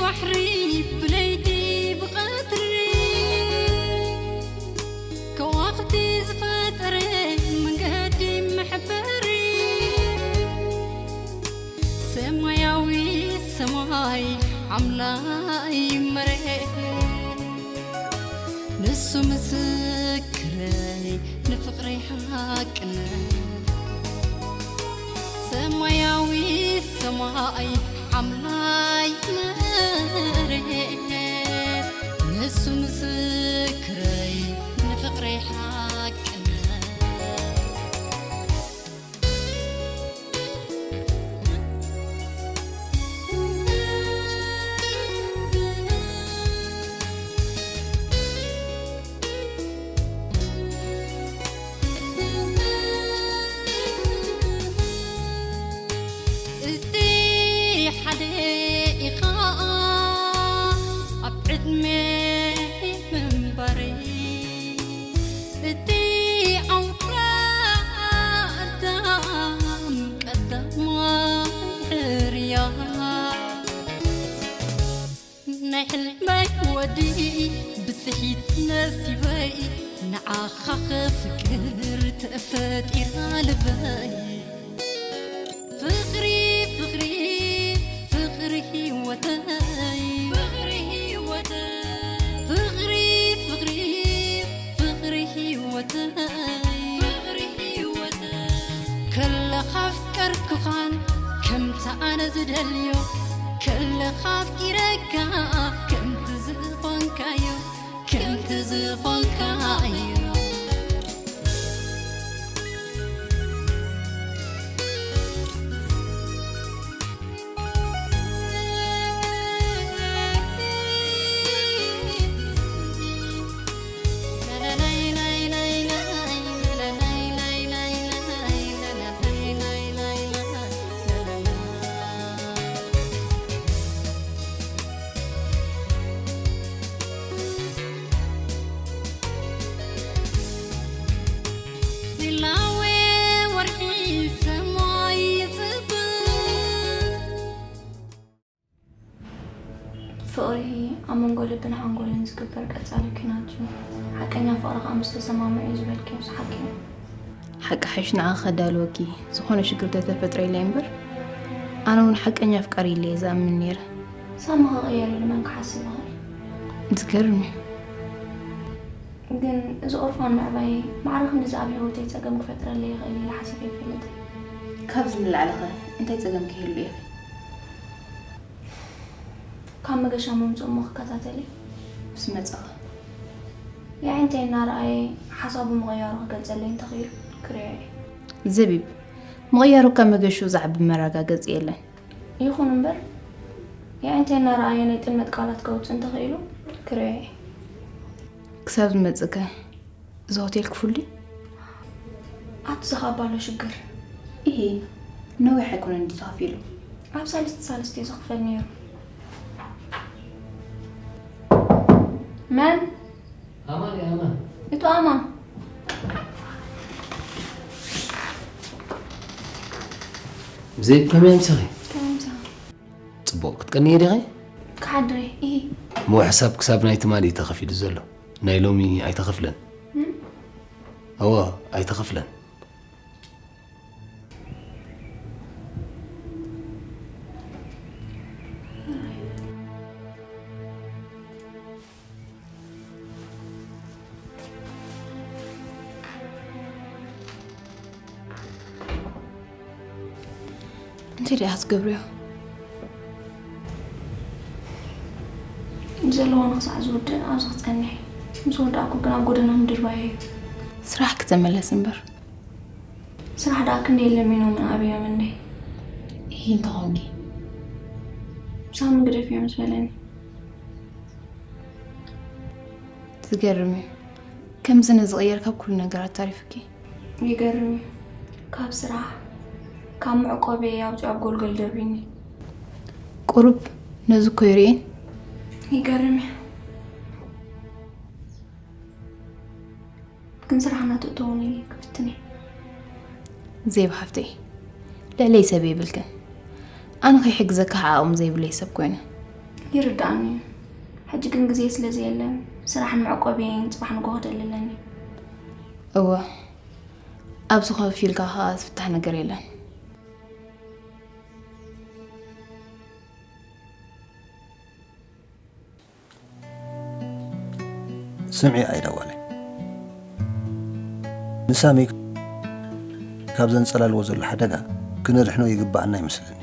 ባሕሪ ብለይቲ ብቐትሪ ከዋኽብቲ ዝፈጠረ መንገዲ መሕበሪ ሰማያዊ ሰማይ ኣምላይ መሬት ንሱ ምስክረይ ንፍቕረይ ሓቅነት ሰማያዊ ሰማይ ኣምላይ መሬት ንሱ ምስክረይ ንፍቕረይ ሓቅነት እቲ ሓደ ኢኻ ኣብ ዕድመ ምንባረይ እቲ ኣውራ ኣዳም ቀዳማይ ሕርያ ናይ ሕልመይ ወዲ ብፅሒት ነሲበይ ንዓኻ ክፍቅር ተፈጢራ ልበይ ፍቕሪ ፍቕሪ ፍቕሪ ህይወተይ ፍቕሪ ህይወተይ ፍቕሪ ፍቕሪ ፍቕሪ ህይወተይ ፍቕሪ ህይወተይ ከለኻ ኣፍቀርኩኻን ከምቲ ኣነ ዝደልዮ ከለኻ ኣፍቂረካ ከምቲ ዝኾንካዮ ከምቲ ዝኾንካዮ ፍቕሪ ኣብ መንጎ ልብን ሓንጎልን ዝግበር ቀጻሊ ኲናት እዩ። ሓቀኛ ፍቕሪ ከኣ ምስ ተሰማምዑ እዩ ዝበልክዮ ሓቂ እዩ። ሓቂ ሓይሽ ንዓኺ ከዳልወኪ ዝኾነ ሽግር ተተፈጥረ ኢለ እምበር ኣነ እውን ሓቀኛ ኣፍቃሪ ኢለ እየ ዝኣምን ነይረ። ሳሚ ክቕየር ኢሉ መን ክሓስብ ይኽእል? ዝገርም እዩ። ግን እዚ ኦርፋን ምዕባየይ ማዕረ ክንድዚ ኣብ ህይወተይ ጸገም ክፈጥረለይ ይኽእል ኢለ ሓሲበ ኣይፈልጥን። ካብዚ ንላዕሊ ኸ እንታይ ጸገም ክህሉ እዩ? ካብ መገሻ ምምጽኡ እሞ ክከታተል እየ። ምስ መጸኸ? የዒንተይ እናረኣየ ሓሳቡ ምቕያሩ ክገልጸለይ እንተኽኢሉ ክርእዮ እየ። ዘቢብ፣ ምቕያሩ ካብ መገሽኡ ዝዓቢ መረጋገጺ የለን። ይኹን እምበር የዒንተይ እናረኣየ ናይ ጥልመት ቃላት ከውጽእ እንተኽኢሉ ክርእዮ እየ። ክሳብ ዝመጽእከ እዚ ሆቴል ክፉል ድዩ? ኣቲ ዝኸኣባ ኣሎ ሽግር። ኢሂ ነዊሕ ኣይኮነን ድዩ ተኸፊሉ? ኣብ ሳልስቲ ሳልስቲ እዩ ዝኽፈል ነይሩ። መን? ኣማን እየ ኣማን። እቱ ኣማን። ብዘይ ከመይ ኣምሲኺ? ከመይ ኣምሲኻ? ጽቡቕ ክትቀንየ ዲኺ? ክሓድር እየ። ኢሂ። እሞ ሕሳብ ክሳብ ናይ ትማሊ እዩ ተኸፊሉ ዘሎ። ናይ ሎሚ ኣይተኸፍለን። እም? እወ ኣይተኸፍለን። እንታይ ደኣ ክትገብርዮ? ዘለዋ ንኽሳዕ ዝውድእ ኣብዚ ክጸንሕ እዩ። ምስ ወዳእኩ ግን ኣብ ጎደና ምድርባየይ እዩ። ስራሕ ክተመለስ እምበር። ስራሕ ደኣ ክንደይ ለሚኖምን ኣብዮምን ደይ? ኢሂ እንተኾንኪ። ሳሚ ግደፍዮ ምስ በለኒ። ዝገርም እዩ። ከምዚ ንዝቕየር ካብ ኩሉ ነገራት ተሪፉኪ። ይገርም እዩ። ካብ ስራሕ፣ ካብ መዕቆበይ ኣውፂኡ ኣብ ጎልጎል ደርቢኒ። ቁሩብ ነዚ እኮ ይርእን። ይገርም እዩ። ግን ስራሕ እናተእተወኒ ክፍትን እየ። ዜብ ሓፍተይ፣ ልዕለይ ሰብ የብልክን። ኣነ ከይሕግዘኪ ዓቕሚ ዘይብለይ ሰብ ኮይነ። ይርዳእኒ እዩ። ሕጂ ግን ግዜ ስለ ዘየለን፣ ስራሕን መዕቆብየይን ጽባሕ ንግሆ ክደሊ ኣለኒ። እወ፣ ኣብዚ ኮፍ ኢልካ ከኣ ዝፍታሕ ነገር የለን። ስምዒ ኣይዳ ጓለይ፣ ንሳሚ ካብ ዘንጸላልዎ ዘሎ ሓደጋ ክነድሕኖ ይግብኣና ይመስለኒ።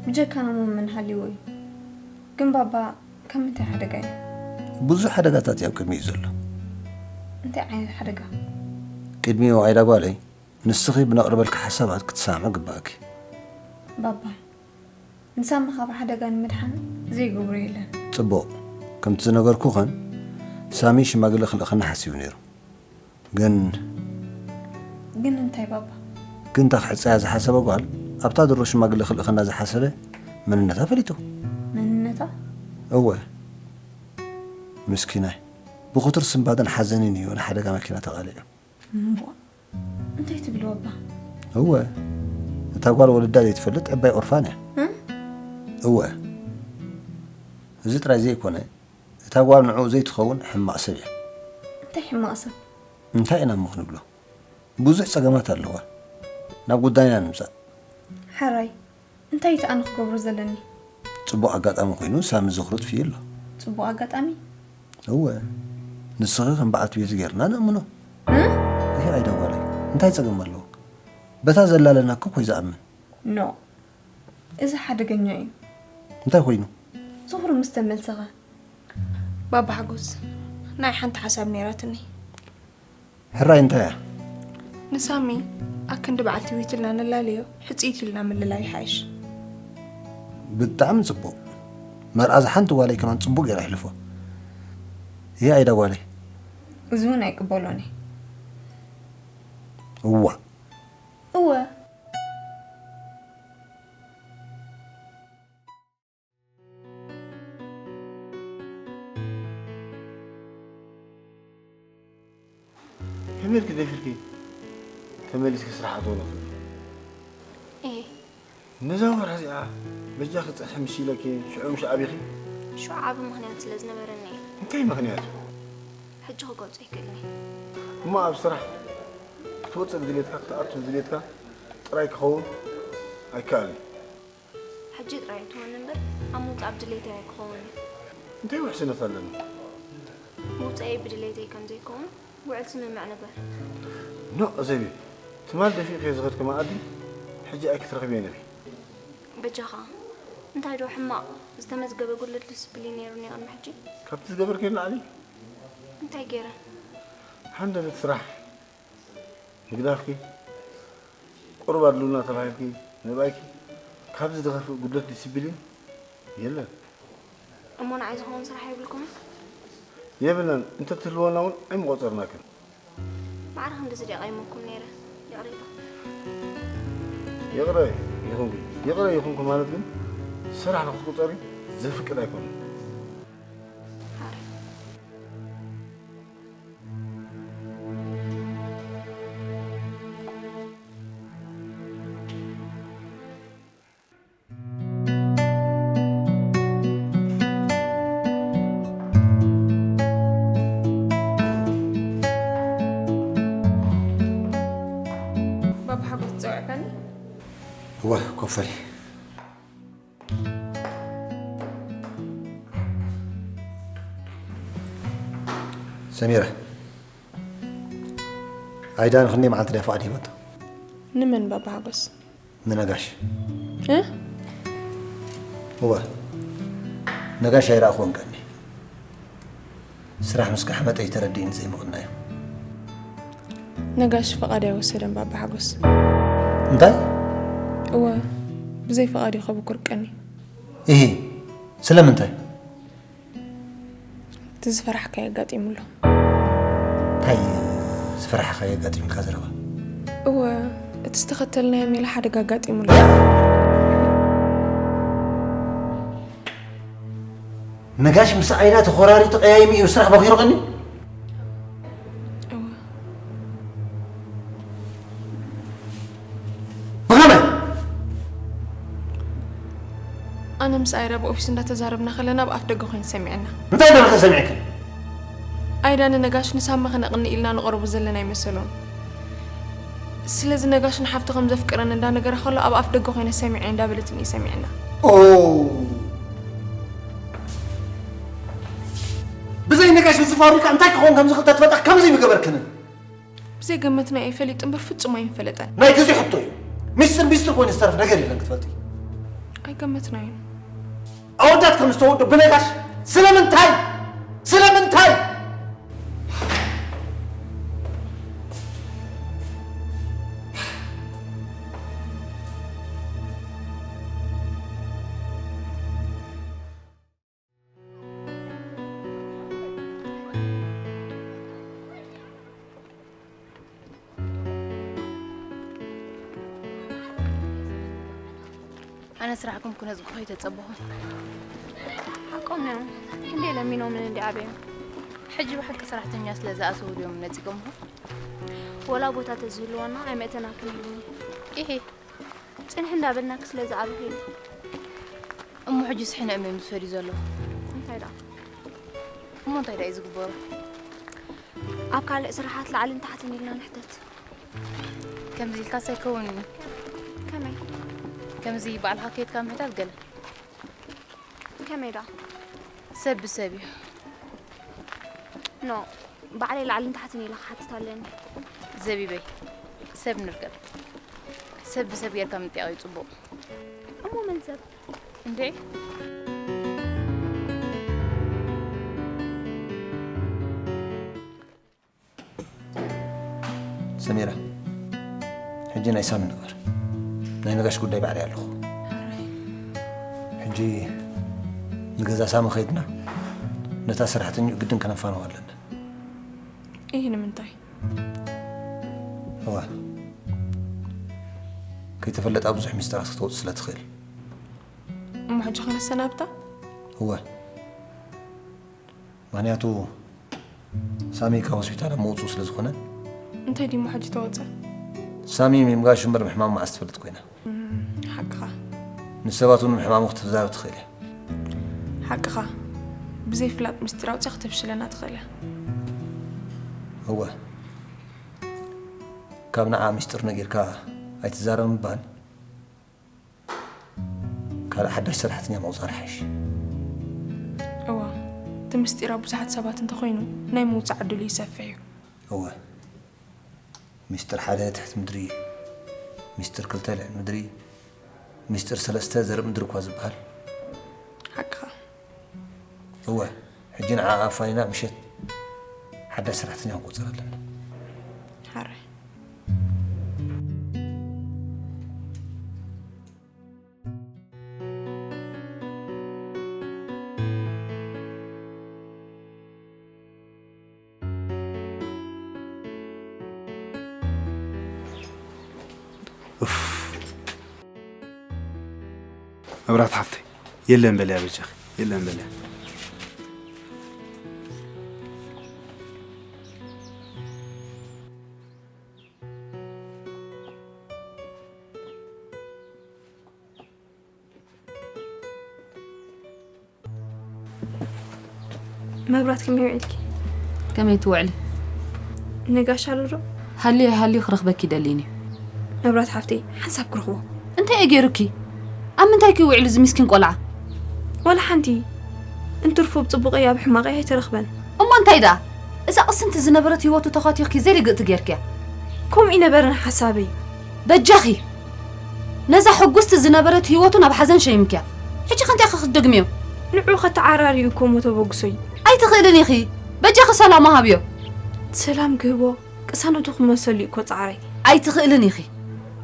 ብጀካና መን ሃልይዎ እዩ? ግን ባባ ካብ ምንታይ ሓደጋ እዩ? ብዙሕ ሓደጋታት እዩ ኣብ ቅድሚኡ ዘሎ። እንታይ ዓይነት ሓደጋ? ቅድሚኡ ኣይዳ ጓለይ፣ ንስኺ ብነቕርበልኪ ሓሳባት ክትሰማምዒ ግባእኪ። ባባ ንሳሚ ካብ ሓደጋ ንምድሓን ዘይገብሮ የለን። ጽቡቕ፣ ከምቲ ዝነገርኩኽን ሳሚ ሽማግለ ክልእኸና ሓሲቡ ነይሩ። ግን ግን እንታይ ባባ? ግን እታ ክሕጸያ ዝሓሰበ ጓል ኣብታ ድሮ ሽማግለ ክልእኸና ዝሓሰበ መንነታ ፈሊጡ። መንነታ? እወ ምስኪናይ ብኽቱር ስንባደን ሓዘንን እዩ ንሓደጋ መኪና ተቓሊዑ። እምቧ እንታይ ትብል ባባ? እወ እታ ጓል ወለዳ ዘይትፈልጥ ዕባይ ኦርፋን እያ። እ? እወ እዚ ጥራይ ዘይኮነ እታ ጓል ንዕኡ ዘይትኸውን ሕማቕ ሰብ እያ። እንታይ ሕማቕ ሰብ? እንታይ ኢና እሞ ክንብሎ? ብዙሕ ጸገማት ኣለዋ። ናብ ጉዳይና ንምጻእ። ሓራይ እንታይ እቲ ኣነ ክገብሮ ዘለኒ? ጽቡቕ ኣጋጣሚ ኮይኑ ሳሚ ዝኽሩ ጥፍኡ ኣሎ። ጽቡቕ ኣጋጣሚ? እወ ንስኺ ከም በዓልቲ ቤት ጌርና ነእምኖ። እ? ይሄ ኣይዳ ጓለይ እንታይ ጸገም ኣለዎ? በታ ዘላለና እኮ ኮይ ዝኣምን። ኖ እዚ ሓደገኛ እዩ። እንታይ ኮይኑ? ዝኽሩ ምስ ተመልሰኸ ባባ ሓጎስ ናይ ሓንቲ ሓሳብ ነይራትኒ። ሕራይ እንታይ እያ? ንሳሚ ኣክንዲ በዓልቲ ቤት ኢልና ንላለዮ ሕጽይት ኢልና ምልላይ ይሓይሽ። ብጣዕሚ ጽቡቕ። መርዓ ዝሓንቲ ጓለይ ከማን ጽቡቕ ገይራ ኣሕልፎ። ይሄ ኣይዳ ጓለይ። እዚ እውን ኣይቅበሎን እየ። እዋ እወ ከመይ ኢልኪ ደፊርኪ ተመሊስኪ ስራሕ ኣትወ ንኽእል? እየ ነዛ ወርሒ እዚኣ በጃኺ ጸንሒ ምሽ ኢለኪ ሽዑ ምሽ ኣቢኺ? ሽዑ ዓቢ ምኽንያት ስለ ዝነበረኒ እየ። እንታይ ምኽንያት? ሕጂ ክገልጾ ኣይክእልን እየ። እሞ ኣብ ስራሕ ክትወጽእ ብድሌትካ ክትኣቱ ብድሌትካ ጥራይ ክኸውን ኣይከኣልን። ሕጂ ጥራይ ኣይትኾን እምበር ኣብ ምውጻእ ብድሌተይ ኣይክኸውን እዩ። እንታይ ውሕስነት ኣለኒ? ምውጻኤይ ብድሌተይ ከም ዘይከውን ውዕል ስምምዕ ንግበር። ኖእ ዘቢ ትማል ደፊእክዮ ዝኸድኪ መኣዲ ሕጂ ኣይክትረኽብዮን ኢኺ። በጃኻ እንታይ ዶ ሕማቕ ዝተመዝገበ ጉድለት ዲስፕሊን ነይሩኒ ቅድሚ ሕጂ? ካብቲ ዝገበርክዮ ንላዕሊ እንታይ ገይረ? ሃንደበት ስራሕ ምግዳፍኪ ቁሩብ ኣድሉና ተባሂልኪ ምእባይኪ ካብዚ ዝኸፍእ ጉድለት ዲስፕሊን የለን። እሞ ንዓይ ዝኸውን ስራሕ የብልኩምን? የብልናን እንተትህልወና እውን ኣይምቆጸርናክን። ማዕረ ክንድዚ ድየ ቀይመኩም ነይረ? ይቕሬታ። ይቕረ ይኹንኪ። ይቕረ ይኹንኪ ማለት ግን ስራሕ ንክትቁጸሪ ዘፍቅድ ኣይኮነን። ሓራይ። ባባ ሓጎስ ትጸውዕካኒ? እወ ኮፈሪ። ሰሚረ ኣይዳ ንክንደይ መዓልቲ ድያ ፍቓድ ሂበቶ? ንመን ባባ ሓጎስ? ንነጋሽ። እ? እወ ነጋሽ ኣይረኣኽዎን ቀኒ። ስራሕ ምስ ካሕመጠ እዩ ተረዲእኒ ዘይምቕናዩ። ነጋሽ ፍቓድ ኣይወሰደን ባባ ሓጎስ። እንታይ? እወ ብዘይ ፍቓድ እዩ ከብኩር ቀኒ። እሂ ስለምንታይ? እቲ ዝፈራሕካዮ ኣጋጢሙሎ። እንታይ ዝፈራሕካዮ ኣጋጢሙልካ ዘረባ? እወ እቲ ዝተኸተልናዮ ሜላ ሓደጋ ኣጋጢሙሎ። ነጋሽ ምስ ዓይና ተኾራሪጡ ቀያይሚ እዩ ስራሕ በኺሩ ቀኒ። እወ ብኸመይ? ኣነ ምስ ኣይዳ ብኦፊስ እንዳተዛረብና ከለና ኣብ ኣፍ ደገ ኮይኑ ሰሚዐና። እንታይ ደረኸ ሰሚዕክን? ኣይዳ ንነጋሽ ንሳሚ ከነቕኒ ኢልና ንቐርቦ ዘለና ኣይመሰሎን። ስለዚ ነጋሽ ንሓፍቱ ከም ዘፍቅረን እንዳነገራ ከሎ ኣብ ኣፍ ደገ ኮይነ ሰሚዐ እንዳበለትኒ እዩ ሰሚዐና። ኦ ብዘይ ነጋሽ ዝፋሩካ እንታይ ክኸውን ከም ዝኽእል ተትፈልጣ ከምዚ ምገበርክንን። ብዘይገመትናዮ ፈሊጡ እምበር ፍጹም ኣይምፈለጠን። ናይ ግዜ ሕቶ እዩ። ሚስጥር ሚስጥር ኮይኑ ዝተርፍ ነገር የለን ክትፈልጢ። ኣይገመትናዮን። ኣወዳት ከም ዝተወዱ ብነጋሽ ስለምንታይ ስለምንታይ? ኣነ ስራሕኩም ክነጽጉ ከይተጸበኹ። ሓቆም እዮም። ክንደይ ለሚኖምን እንዲ ኣበዮም። ሕጂ ብሓቂ ሰራሕተኛ ስለ ዝኣተዉ ድዮም ነጺጎምኹም? ወላ ቦታ ተዝህልወና ኣይመእተናክን ኢሉኒ። ኢሂ። ጽንሒ እንዳበልናክ ስለ ዝኣበኺ እዩ። እሞ ሕጂ ስሕነ እመ ምስ ፈድዩ ዘሎ። እንታይ ደኣ? እሞ እንታይ ደኣ እዩ ዝግበሩ? ኣብ ካልእ ስራሓት ላዕልን ታሕትን ኢልና ንሕተት። ከምዚ ኢልካስ ኣይከውንን እዩ። ከመይ? ከምዚ ባዕልኻ ከይድካ ምሕታት ገለ። ከመይ ደኣ? ሰብ ብሰብ እዩ። ኖ፣ ባዕለይ ላዕልን ታሕትን ኢለ ክሓትት ኣለኒ። ዘቢበይ፣ ሰብ ንርከብ። ሰብ ብሰብ ጌርካ ምጥያቕ እዩ ጽቡቕ። እሞ መን ሰብ? እንዴ? ሰሚራ፣ ሕጂ ናይ ሳሚ ንግበር። ናይ ነጋሽ ጉዳይ ባዕለይ ኣለኹ። ሕጂ ንገዛ ሳሚ ከይድና ነታ ሰራሕተኛኡ ግድን ከነፋንዋ ኣለና። ኢሂ ንምንታይ? እዋ፣ ከይተፈለጣ ብዙሕ ሚስጥራት ክተውጽእ ስለ ትኽእል። እሞ ሕጂ ከነሰናብታ? እወ፣ ምኽንያቱ ሳሚ ካብ ሆስፒታል ኣብ ምውፅኡ ስለ ዝኾነ። እንታይ ድሞ ሕጂ ተወፀ? ሳሚ ምምጋሹ እምበር ምሕማሙ መዓስ ትፈልጥ ኮይና? ሓቅኻ። ንሰባት እውን ምሕማሙ ክትዛረብ ትኽእል እያ። ሓቅኻ። ብዘይ ፍላጥ ምስጢር ኣውፅያ ክተፍሽለና ትኽእል እያ። እወ፣ ካብ ንዓ ምስጢር ነጊርካ ኣይትዛረብ ምባል ካልእ ሓዳሽ ሰራሕተኛ ምቑፃር ይሓይሽ። እዋ፣ እቲ ምስጢር ኣብ ብዙሓት ሰባት እንተኾይኑ ናይ ምውፃእ ዕድሉ ይሰፍሕ እዩ። እወ፣ ምስጢር ሓደ ትሕቲ ምድሪ፣ ምስጢር ክልተ ልዕሊ ምድሪ፣ ምስጢር ሰለስተ ዘርኢ ምድሪ እኳ ዝበሃል። ሓቅኻ። እወ፣ ሕጂ ንዓ ኣፋኒና ምሸት ሓዳሽ ሰራሕተኛ ክንቆፅር ኣለና። ሓራይ። መብራት ሓፍተይ የለን በልያ በጃኺ የለን በልያ። መብራት ከመይ ውዒልኪ? ከመይ ትውዕሊ? ነጋሽ ኣሎ ዶ? ሃልዩ ኣይሃልዩ ክረኽበኪ ይደሊ እዩ። መብራት ሓፍተይ ሓንሳብ ክረኽቦ። እንታይ እዩ ገይሩኪ? ኣብ ምንታይ ክዩ ውዒሉ እዚ ምስኪን ቆልዓ? ዋላ ሓንቲ። እንትርፎ ብጽቡቐይ ኣብ ሕማቐይ ኣይተረኽበን። እሞ እንታይ ደኣ? እዛ ቅስንቲ ዝነበረት ህይወቱ ተዃቲኽኪ ዘይርግእቲ ጌርክያ። ከምኡ ይነበረን ሓሳበይ። በጃኺ ነዛ ሕጉስቲ ዝነበረት ህይወቱ ናብ ሓዘን ሸይምክያ። ሕጂ ከንቲያ ክትደግምዮ? ንዑ ከተዓራርዩ እኮ እሞ ተበግሶይ። ኣይትኽእልን ኢኺ። በጃኺ ሰላማ ሃብዮ። ሰላም ክህቦ ቅሳነቱ ክመሰሉ እዩ እኮ ጻዕረይ። ኣይትኽእልን ኢኺ።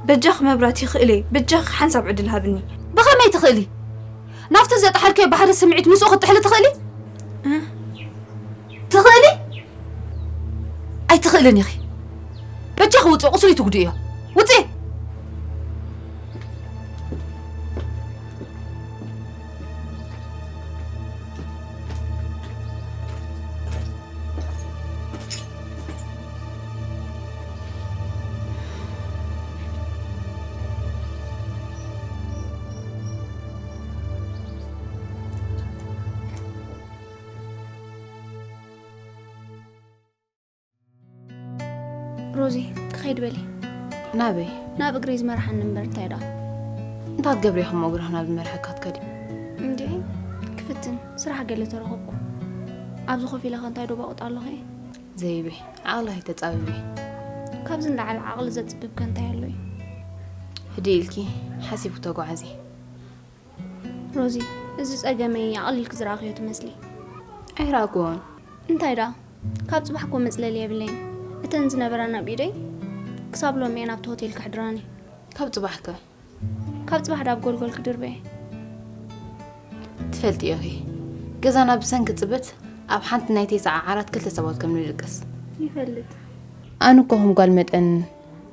በጃኺ መብራት ይኽእለ በጃኺ ሓንሳብ ዕድል ሃብኒ። ብኸመይ ትኽእሊ? ናብቲ ዘጥሓልክዮ ባሕሪ ስምዒት ምስኡ ክትጥሕሊ ትኽእሊ? እ? ትኽእሊ? ኣይትኽእልን ኢኺ። በጃኺ ውፅኢ፣ ቁስሉ ትጉድእዮ። ውፅኢ! ሮዚ፣ ክኸይድ በሊ። ናበይ? ናብ እግረይ ዝመርሓኒ እምበር እንታይ ደኣ? እንታይ ትገብሪ ኢኹም እግርኽ ናብ ዝመርሐካ ትከዲ? እንዴ፣ ክፍትን ስራሕ ገለ ተረኸብኩ። ኣብዚ ኮፍ ኢለ ከ እንታይ ዶ ባቑጥ ኣለኹ እየ? ዘይብይ፣ ዓቕልኺ ተጻብቢ። ካብዚ ንላዕሊ ዓቕሊ ዘጽብብ ከ እንታይ ኣሎ እዩ? ህድእ ኢልኪ ሓሲብኪ ተጓዓዚ። ሮዚ፣ እዚ ጸገመይ ኣቕሊልኪ ዝረኣኽዮ ትመስሊ። ኣይረኣኽዎን። እንታይ ደኣ? ካብ ጽባሕ እኮ መጽለሊ የብለይን። እተን ዝነበራን ኣብ ኢደይ ክሳብ ሎሚ እየን ኣብቲ ሆቴል ከሕድራኒ። ካብ ጽባሕ ከ? ካብ ጽባሕ ደኣ ኣብ ጎልጎል ክድርበየ። ትፈልጥዮ ኢኺ፣ ገዛና ብሰንኪ ጽበት ኣብ ሓንቲ ናይ ተስዓ ዓራት ክልተ ሰባት ከም ንድቅስ። ይፈልጥ። ኣነ እኮ ከም ጓል መጠን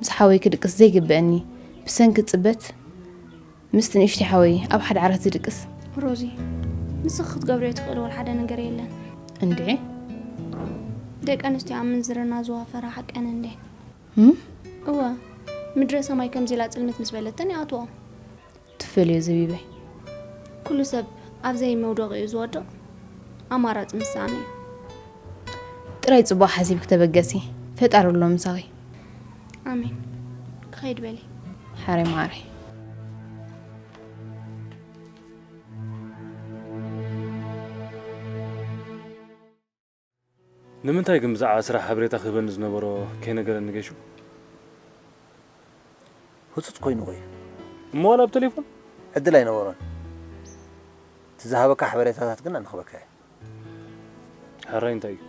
ምስ ሓወይ ክድቅስ ዘይግበአኒ ብሰንኪ ጽበት ምስቲ ንእሽተይ ሓወይ ኣብ ሓደ ዓራት ዝድቅስ። ሮዚ፣ ንስኺ ክትገብርዮ ትኽእሊ ወላ ሓደ ነገር የለን። እንድዒ? ደቂ ኣንስትዮ ኣብ ምንዝርና ዝዋፈራ ሓቀን እንዴ? እም? እወ፣ ምድረ ሰማይ ከምዚ ኢላ ጽልምት ምስ በለተን ይኣትዎ። ትፈልዮ ዘቢበይ። ኩሉ ሰብ ኣብ ዘይመውደቒኡ ዝወድቕ ኣማራጺ ምስኣን እዩ። ጥራይ ጽቡቕ ሓሲብኪ ተበገሲ። ፈጣሪ ኣሎ ምሳኺ። ኣሜን። ክኸይድ በሊ። ሓረይ ማዓረይ። ንምንታይ ግን ብዛዕባ ስራሕ ሓበሬታ ክህበኒ ዝነበሮ ከይነገረኒ ገሹ? ህጹጽ ኮይኑ እዩ። እሞ ዋላ ኣብ ቴሌፎን? ዕድል ኣይነበሮን። እቲ ዝሃበካ ሓበሬታታት ግን ኣንኽበካ እየ። ሕራይ እንታይ እዩ?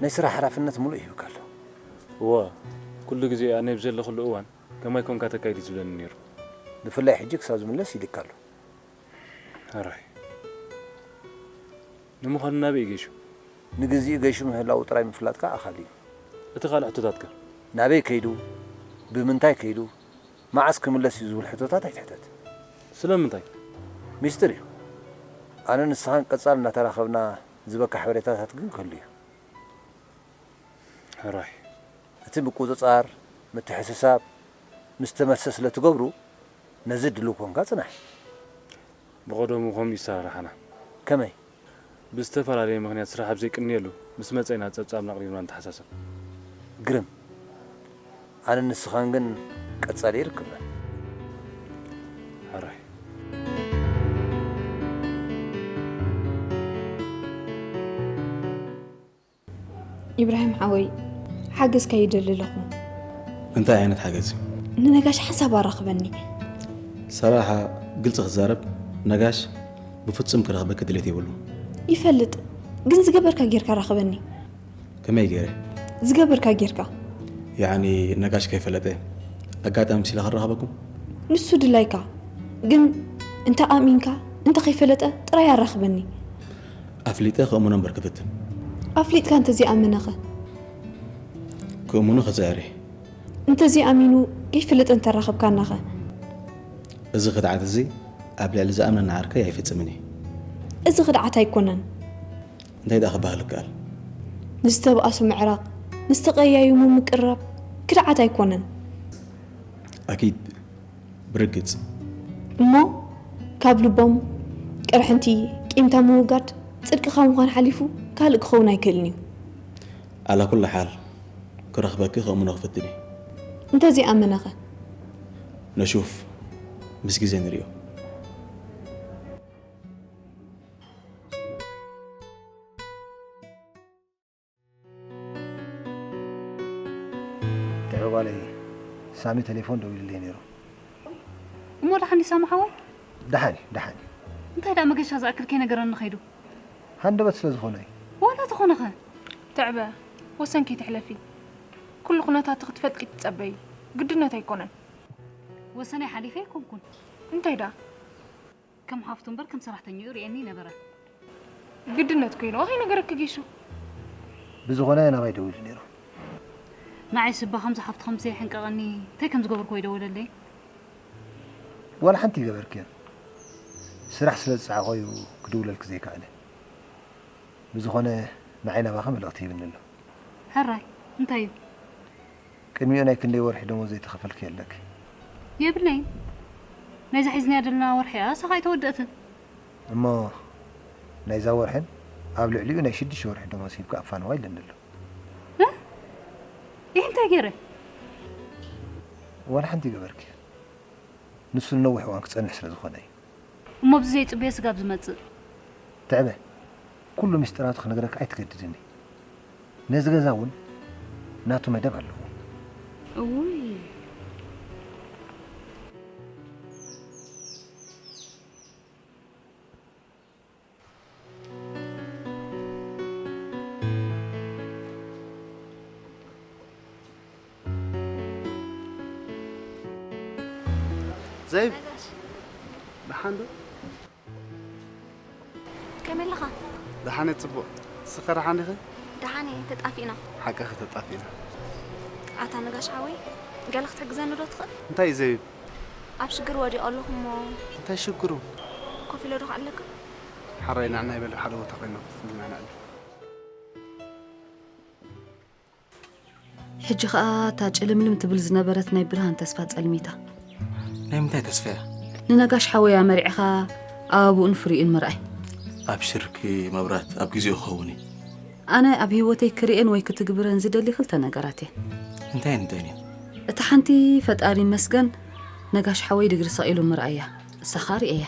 ናይ ስራሕ ሓላፍነት ምሉእ ይህብካ ኣሎ። እዋ፣ ኩሉ ግዜ ኣነ ኣብ ዘለኹሉ እዋን ከማይ ኮንካ ተካይድ እዩ ዝብለኒ ነይሩ። ብፍላይ ሕጂ ክሳብ ዝምለስ ኢሉካ ኣሎ። ሕራይ። ንምዃኑ ናበይ እዩ ገይሹ? ንግዚኡ ገይሹ ምህላዉ ጥራይ ምፍላጥካ ኣኻሊ እዩ። እቲ ካልእ ሕቶታትከ? ናበይ ከይዱ? ብምንታይ ከይዱ? መዓስ ክምለስ እዩ ዝብል ሕቶታት ኣይትሕተት። ስለምንታይ? ሚስጥር እዩ። ኣነ ንስኻን ቀጻል እናተራኸብና ዝበካ ሓበሬታታት ግን ክህሉ እዩ። ሕራይ። እቲ ምቁጽጻር፣ ምትሕስሳብ ምስ ተመልሰ ስለ ትገብሩ፣ ነዚ ድሉው ኮንካ ጽናሕ። ብቐደሙ ከምኡ ይሰራርሓና። ከመይ? ብዝተፈላለየ ምኽንያት ስራሕ ኣብ ዘይቅንየሉ፣ ምስ መጸ ኢና ጸብጻብና ኣቕሪብና ንተሓሳሰብ። ግርም። ኣነን ንስኻን ግን ቀጻሊ ይርክብና። ሕራይ። ኢብራሂም ሓወይ፣ ሓገዝካ ይደሊ ኣለኹ። እንታይ ዓይነት ሓገዝ? ንነጋሽ ሓንሳብ ኣራኽበኒ። ሰራሓ፣ ግልጺ ክዛረብ፣ ነጋሽ ብፍጹም ክረኽበኪ ድሌት የብሉን። ይፈልጥ፣ ግን ዝገበርካ ጌርካ ራኽበኒ። ከመይ ገይረ? ዝገበርካ ጌርካ። ያዕኒ ነጋሽ ከይፈለጠ ኣጋጣሚ ሲላ ክራኸበኩም? ንሱ ድላይካ፣ ግን እንተ ኣሚንካ፣ እንተ ከይፈለጠ ጥራይ ኣራኽበኒ። ኣፍሊጠ ክእምኖ እምበር ክፍትን። ኣፍሊጥካ እንተዘይኣመነኸ? ክእምኖ ክጽዕር እየ። እንተዘይኣሚኑ ከይፈለጠ እንተራኸብካናኸ? እዚ ክድዓት እዚ ኣብ ልዕሊ ዝኣምነኒ ዓርከይ ኣይፍጽምን እየ። እዚ ክድዓት ኣይኮነን። እንታይ ደኣ ክበሃል ይከኣል? ንዝተባእሱ ምዕራቕ፣ ንዝተቐያየሙ ምቅርራብ ክድዓት ኣይኮነን። ኣኪድ፣ ብርግጽ። እሞ ካብ ልቦም ቅርሕንቲ፣ ቂምታ ምውጋድ ጽድቂ ካብ ምዃን ሓሊፉ ካልእ ክኸውን ኣይክእልን እዩ። ዓላ ኩሉ ሓል፣ ክረኽበኪ ከእምኖ ክፍትን እየ። እንተዘይኣመነኸ? ነሹፍ፣ ምስ ግዜ ንርእዮ። ትዕበ ጓለይ፣ ሳሚ ቴሌፎን ደዊሉለይ ነይሩ። እሞ ደሓን እዩ ሳሚ ሓወይ? ደሓን እዩ፣ ደሓን እዩ። እንታይ ደኣ መገሻ ዝኣክል ከይነገረኒ ከይዱ? ሃንደበት ስለ ዝኾነ እዩ። ዋላ ተኾነኸ? ትዕበ፣ ወሰን ከይትሕለፊ። ኩሉ ኩነታትኺ ክትፈልጢ ክትጸበዪ ግድነት ኣይኮነን። ወሰነይ ሓሊፈ ኣይኮንኩን። እንታይ ደኣ? ከም ሓፍቱ እምበር ከም ሰራሕተኛኡ ርእየኒ ነበረ። ግድነት ኮይንዎ ከይነገረኪ ጌሹ። ብዝኾነ ናባይ ደዊሉ ነይሩ። ንዓይስ እባ ከምዚ ሓፍቱ ከም ዘይሕንቀቐኒ እንታይ ከም ዝገበርኩ ኣይደወለለይ። ዋላ ሓንቲ ይገበርክዮን። ስራሕ ስለ ዝጸዓቖ እዩ ክድውለልኪ ዘይከኣለ። ብዝኾነ ንዓይ ናባኺ መልእኽቲ ሂብኒ ኣሎ። ሕራይ፣ እንታይ እዩ? ቅድሚኡ ናይ ክንደይ ወርሒ ደሞዝ ዘይተኸፈልክዮ ኣለኪ? የብለይን። ናይዛ ሒዝናያ ዘለና ወርሒ እያ፣ እሳ ኸኣ ኣይተወደእትን። እሞ ናይዛ ወርሕን ኣብ ልዕሊኡ ናይ ሽዱሽተ ወርሒ ደሞዝ ሂብካ ኣፋንዋ ኢለኒ ኣሎ። እ? ይህ እንታይ ገይረ? ዋላ ሓንቲ ይገበርኪ። ንሱ ንነዊሕ እዋን ክጸንሕ ስለ ዝኾነ እዩ። እሞ ብዚ ዘይጽበዮ ስጋብ ዝመጽእ። ትዕበ፣ ኩሉ ምስጢራቱ ክነግረካ ኣይትገድድኒ። ነዚ ገዛ እውን ናቱ መደብ ኣለዎ። እውይ። ዘይብ፣ ደሓን ዶ? ከመይ ኣለኻ? ደሓን እየ፣ ጽቡቕ። ንስኸ ደሓን ዲኺ? ደሓን እየ፣ ተጣፊእና። ሓቅኺ፣ ተጣፊእና። ኣታ ነጋሽ ሓወይ፣ ገለ ክትሕግዘኒ ዶ ትኽእል? እንታይ እዩ ዘይብ? ኣብ ሽግር ወዲቐ ኣለኹ እሞ። እንታይ ሽግሩ? ኮፍ ኢለ ዶ ክዕልለካ? ሓራይ፣ ንዓና ይበል፣ ሓደ ቦታ ኮይና ክትፍልና ንዕል። ሕጂ ኸኣ እታ ጭልምልም ትብል ዝነበረት ናይ ብርሃን ተስፋ ጸልሚታ። ናይ ምንታይ ተስፋ እያ? ንነጋሽ ሓወይ ኣመሪዕኻ ኣባብኡን ፍሪኡን ምርኣይ። ኣብሽርኪ መብራት፣ ኣብ ግዜኡ ክኸውን እዩ። ኣነ ኣብ ህይወተይ ክርእየን ወይ ክትግብረን ዝደሊ ክልተ ነገራት እየን። እንታይን እንታይን እዩ? እታ ሓንቲ ፈጣሪ ይመስገን ነጋሽ ሓወይ ድግሪ ሰቒሉ ምርኣያ፣ እሳኻ ርእየያ።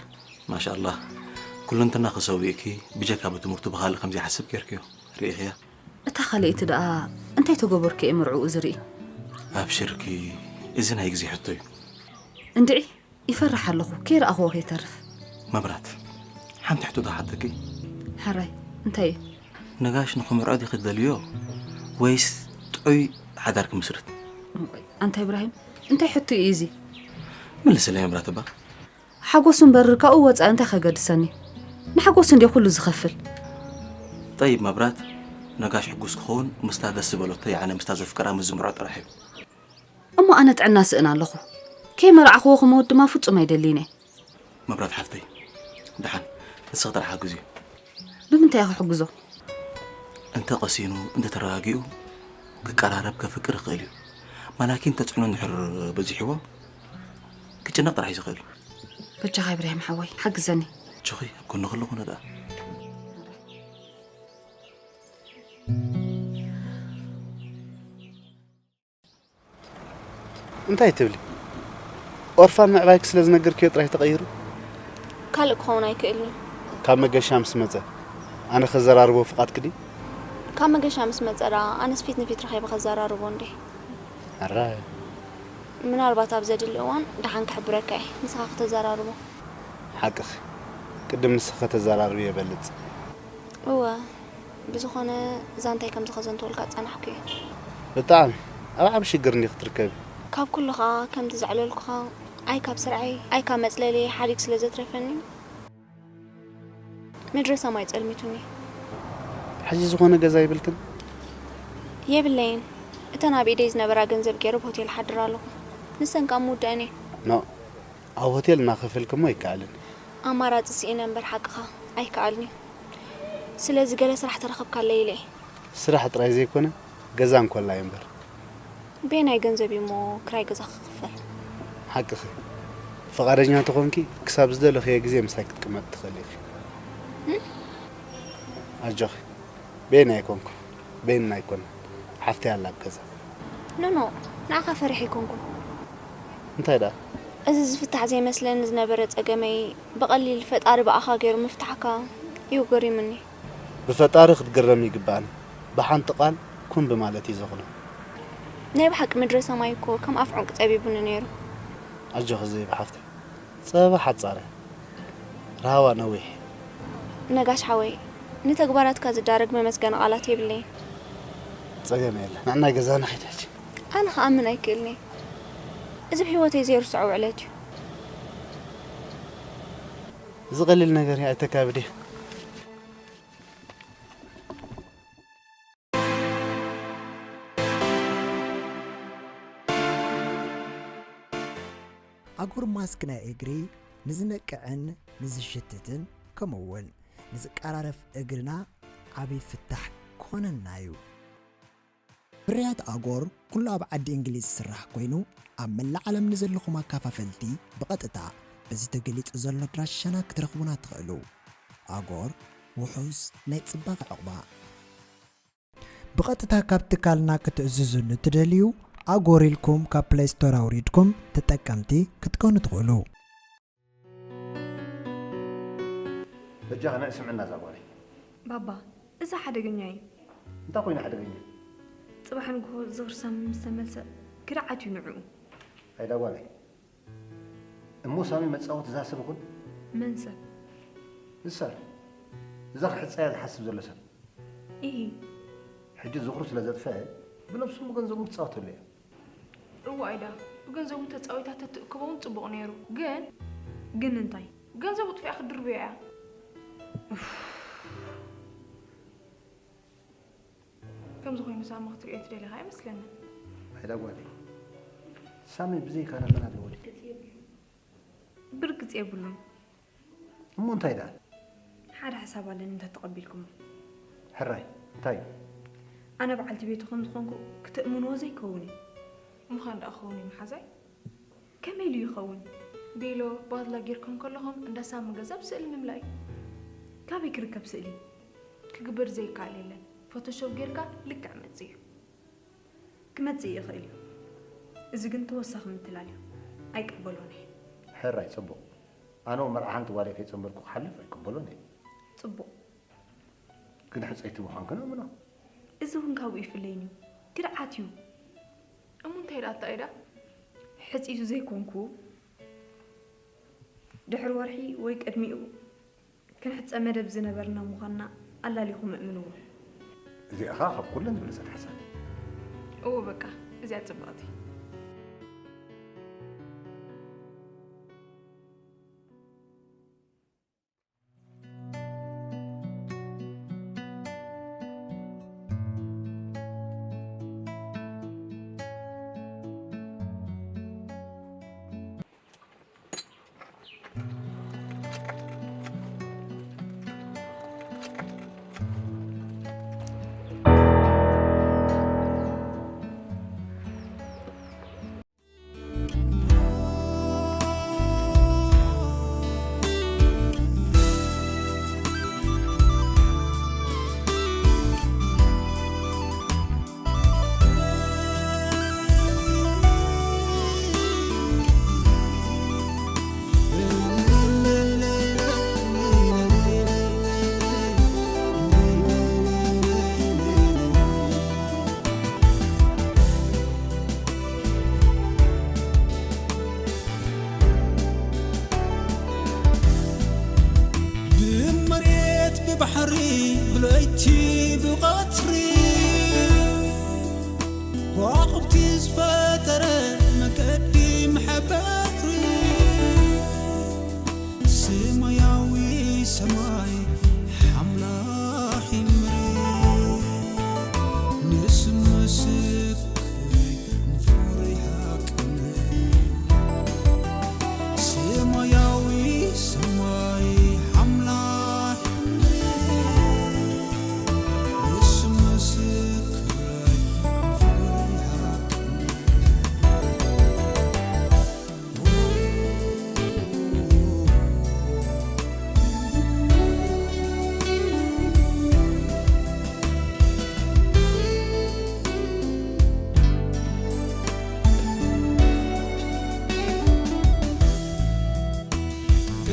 ማሻኣላህ፣ ኩሉ እንተና ክሰዊእኪ ብጀካ ብትምህርቱ ብኻልእ ከምዚ ሓስብ ጌርክዮ ርእኽያ። እታ ካልኣይቲ ደኣ እንታይ ተገበርኪ እየ መርዕኡ ዝርኢ? ኣብሽርኪ፣ እዚ ናይ ግዜ ሕቶ እዩ። እንድዒ ይፈርሕ ኣለኹ ከይረኣኽዎ ከይተርፍ። መብራት፣ ሓንቲ ሕቶ ዶ ሓተኪ? ሕራይ፣ እንታይ እዩ? ነጋሽ ንኽምርዖ ዲኺ ትደልዮ ወይስ ጥዑይ ሓዳር ክምስርት? ኣንታ ኢብራሂም፣ እንታይ ሕቶ እዩ እዚ? መልስለይ መብራት እባ። ሓጎሱ እምበር ካብኡ ወፃኢ እንታይ ከገድሰኒ? ንሓጎሱ እንድየ ኩሉ ዝኸፍል። ጠይብ መብራት፣ ነጋሽ ሕጉስ ክኸውን ምስታ ደስ ዝበለቶ፣ ያዕኒ ምስታ ዘፍቅራ ምስ ዝምርዖ ጥራሕ እዩ። እሞ ኣነ ጥዕና ስእን ኣለኹ። ከይመርዓኽዎ ክመውት ድማ ፍጹም ኣይደልይን እየ። መብራት ሓፍተይ፣ ደሓን ንስኺ ጥራሕ ሓግዝዮ። ብምንታይ እየ ክሕግዞ? እንተ ቀሲኑ፣ እንተ ተረጋጊኡ ክቀራረብ፣ ከፍቅር ይኽእል እዩ። ማላኪን ተጽዕኖ እንድሕር በዚሕዎ ክጭነቕ ጥራሕ እዩ ዝኽእል። በጃኻ ኢብራሂም ሓወይ ሓግዘኒ። ጆኺ ኣብ ጎንኺ ኣለኹ ኣነ ደኣ። እንታይ ትብሊ? ኦርፋን ምዕባይኪ ስለ ዝነገርክዮ ጥራይ ተቐይሩ? ካልእ ክኸውን ኣይክእልን እዩ። ካብ መገሻ ምስ መጸ ኣነ ከዘራርቦ ፍቓድኪ ድዩ? ካብ መገሻ ምስ መጸ ደኣ ኣነስ ፊት ንፊት ረኺበ ከዘራርቦ እንዴ። ኣራይ። ምናልባት ኣብ ዘድሊ እዋን ደሓን ክሕብረካ እየ፣ ንስኻ ከተዘራርቦ። ሓቅኺ፣ ቅድም ንስኺ ከተዘራርብዮ ይበልጽ። እወ፣ ብዝኾነ እዛ እንታይ ከም ዝኸዘንትወልካ ጸናሕኩ እየ። ብጣዕሚ ኣብ ዓቢ ሽግር እንዲኺ ትርከቢ። ካብ ኩሉ ኸኣ ከምቲ ዘዕለልኩኻ ኣይ ካብ ስርዓይ ኣይ ካብ መጽለለይ ሓዲግ ስለ ዘትረፈኒ ምድሪ ሰማይ ጸልሚቱኒ። ሕጂ ዝኾነ ገዛ ይብልክን? የብለይን። እተን ኣብ ኢደይ ዝነበራ ገንዘብ ገይረ ኣብ ሆቴል ሓድር ኣለኹ። ንሰን ካብ ምውደአን እየ። ኖ፣ ኣብ ሆቴል እናኸፈልኪ እሞ ኣይከኣልን። ኣማራጺ ስኢነ እምበር ሓቅኻ ኣይከኣልን እዩ። ስለዚ ገለ ስራሕ ተረኸብካለይ ኢለ እየ። ስራሕ ጥራይ ዘይኮነ ገዛ እንኮላ እዩ እምበር። በየናይ ገንዘብ እዩ እሞ ክራይ ገዛ ክኽፈል? ሓቅኺ። ፍቓደኛ ተኾንኪ ክሳብ ዝደለኽዮ ግዜ ምሳይ ክትቅመጢ ትኽእሊ ኢኺ። ኣጆኺ። በየናይ ኣይኮንኩ፣ በየንና ኣይኮነ። ሓፍተይ ኣላ ኣብ ገዛ። ኖ ኖ፣ ንዓኻ ፈሪሐ ኣይኮንኩን። እንታይ ደኣ? እዚ ዝፍታሕ ዘይመስለኒ ዝነበረ ጸገመይ ብቐሊል ፈጣሪ ብኣኻ ገይሩ ምፍታሕካ እዩ ገሪሙኒ። ብፈጣሪ ክትግረሚ ይግባእኒ። ብሓንቲ ቃል ኩን ብማለት እዩ ዘኽሎ። ናይ ብሓቂ ምድረ ሰማይ እኮ ከም ኣፍ ዑንቂ ጸቢቡኒ ነይሩ። ኣጆኺ ዘይብ ሓፍተይ። ጸበባ ሓጻረ። ረሃዋ ነዊሕ። ነጋሽ ሓወይ፣ ንተግባራትካ ዝዳረግ መመስገኒ ቃላት የብለይን። ጸገም የለ። ንዕናይ ገዛና ኺድ ሕጂ። ኣነ ክኣምን ኣይክእልን እየ። እዚ ብህይወተይ ዘይርስዖ ውዕለት እዩ። እዚ ቀሊል ነገር እዩ፣ ኣይተካብድዮ። ኣጉር ማስክ ናይ እግሪ ንዝነቅዕን ንዝሽትትን ከምኡ እውን ንዝቀራረፍ እግርና ዓብዪ ፍታሕ ክኾነና እዩ። ፍርያት ኣጎር ኩሉ ኣብ ዓዲ እንግሊዝ ዝስራሕ ኮይኑ ኣብ መላእ ዓለም ንዘለኹም ኣካፋፈልቲ ብቐጥታ በዚ ተገሊጹ ዘሎ ኣድራሻና ክትረኽቡና ትኽእሉ። ኣጎር ውሑስ ናይ ጽባቐ ዕቑባ። ብቐጥታ ካብ ትካልና ክትእዝዙ ንትደልዩ ኣጎር ኢልኩም ካብ ፕለይ ስቶር ኣውሪድኩም ተጠቀምቲ ክትኮኑ ትኽእሉ። በጃኻ ንዕ ስምዕና እዛ ጓለይ። ባባ፣ እዛ ሓደገኛ እዩ። እንታይ ኮይኑ ሓደገኛ? ጽባሕ ንግሆ ዝኽሪ ሳሚ ምስ ተመልሰ ክድዓት እዩ ንዕኡ። ኣይዳ ጓለይ፣ እሞ ሳሚ መጻወቲ እዛ ሰብ ይኹን? መን ሰብ? ንሳ፣ እዛ ክሕጸያ ዝሓስብ ዘሎ ሰብ። ኢሂ። ሕጂ ዝኽሩ ስለ ዘጥፈአ፣ ብነብሱ ብገንዘቡ ትጻወተሉ እያ። እወ ኣይዳ፣ ብገንዘቡ ተጻዊታ ተትእክቦ እውን ጽቡቕ ነይሩ። ግን ግን እንታይ? ገንዘቡ ጥፊኣ ክትድርብዮ እያ። ኡፍ። ከምዚ ኮይኑ ሳሚ ክትርእዮ ትደሊ ኸኣ ኣይመስለንን። ኣይዳ ጓለይ፣ ሳሚ ብዘይካና መን ኣለዎ ድዩ? ብርግጽ የብሉን። እሞ እንታይ ደኣ? ሓደ ሓሳብ ኣለኒ እንተተቐቢልኩሞ። ሕራይ፣ እንታይ እዩ? ኣነ በዓልቲ ቤቱ ከም ዝኾንኩ ክትእምንዎ ዘይከውን እዩ። ምዃን ደኣ ክኸውን እዩ መሓዛይ። ከመይ ኢሉ ይኸውን? ቤሎ ባድላ ጌርኩም ከለኹም እንዳ ሳሚ ገዛ ብስእሊ ምምላእ እዩ። ካበይ ክርከብ ስእሊ? ክግበር ዘይከኣል የለን። ፎቶሾፕ ጌርካ ልክዕ መጽእ እዩ። ክመጽእ ይኽእል እዩ። እዚ ግን ተወሳኺ ምትላል እዩ። ኣይቅበሎን እየ። ሕራይ፣ ጽቡቕ። ኣነ እውን መርዓ ሓንቲ ጓለይ ከይጸንበልኩ ክሓልፍ ኣይቅበሎን እየ። ጽቡቕ። ግን ሕጸይቲ ምዃንክን ኣምኖ። እዚ እውን ካብኡ ይፍለይን እዩ። ክድዓት እዩ። እሞ እንታይ ደኣ ኣታ ኢዳ? ሕጽይቱ ዘይኮንኩ፣ ድሕሪ ወርሒ ወይ ቅድሚኡ ክንሕጸ መደብ ዝነበርና ምዃንና ኣላሊኹም እምንዎ። እዚኣ ኸኣ ካብ ኩለን ዝበለጸት ሓሳብ። እወ በቃ፣ እዚኣ ጽብቕቲ። ብመሬት ብባሕሪ ብለይቲ ብቐትሪ ከዋኽብቲ ዝፈጠረ መገዲ መሕበሪ ሰማያዊ ሰማይ ሓምላኺ መሬት ንስሙ ምስክር ንፍቕሪ ሓቅነት ሰማያዊ ሰማይ ሓምላኺ መሬት ንስሙ ምስክር ንፍቕሪ ሓቅነት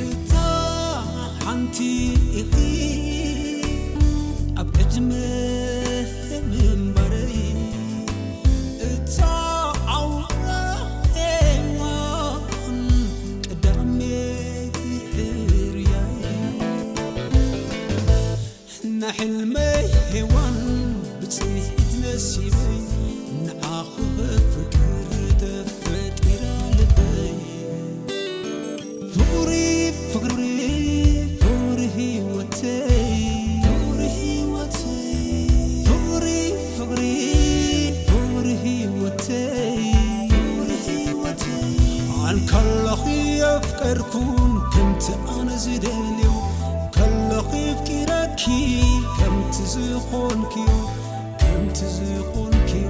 እታ ሓንቲ ኢኺ ኣብ ዕድመ ምንባረይ እታ ኣውራ ሄዋን ቀዳመይቲ ሕርያይ ንሕልመይ ሄዋን ብጽሒት ነሲበይ ንዓኺ ፍቅር ተፈጢራ ልበይ ፍቕሪ ፍቕሪ ፍቕሪ ህይወተይ ፍቕሪ ህይወተይ ፍቕሪ ፍቕሪ ፍቕሪ ህይወተይ ፍቕሪ ህይወተይ ኣንከለኺ የፍቀርኩን ከምቲ ኣነ ዝደልዮ ከለኺ ኣፍቂረኪ ከምቲ ዝኾንክዮ ከምቲ ዝኾንክዮ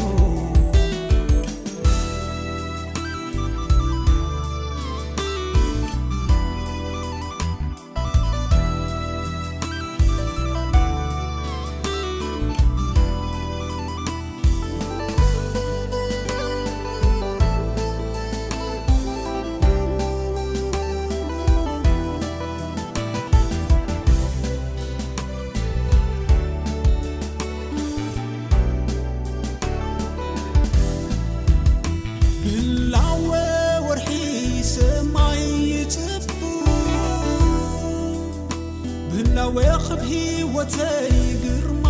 ህላዌኽብ ህይወተይ ግርማ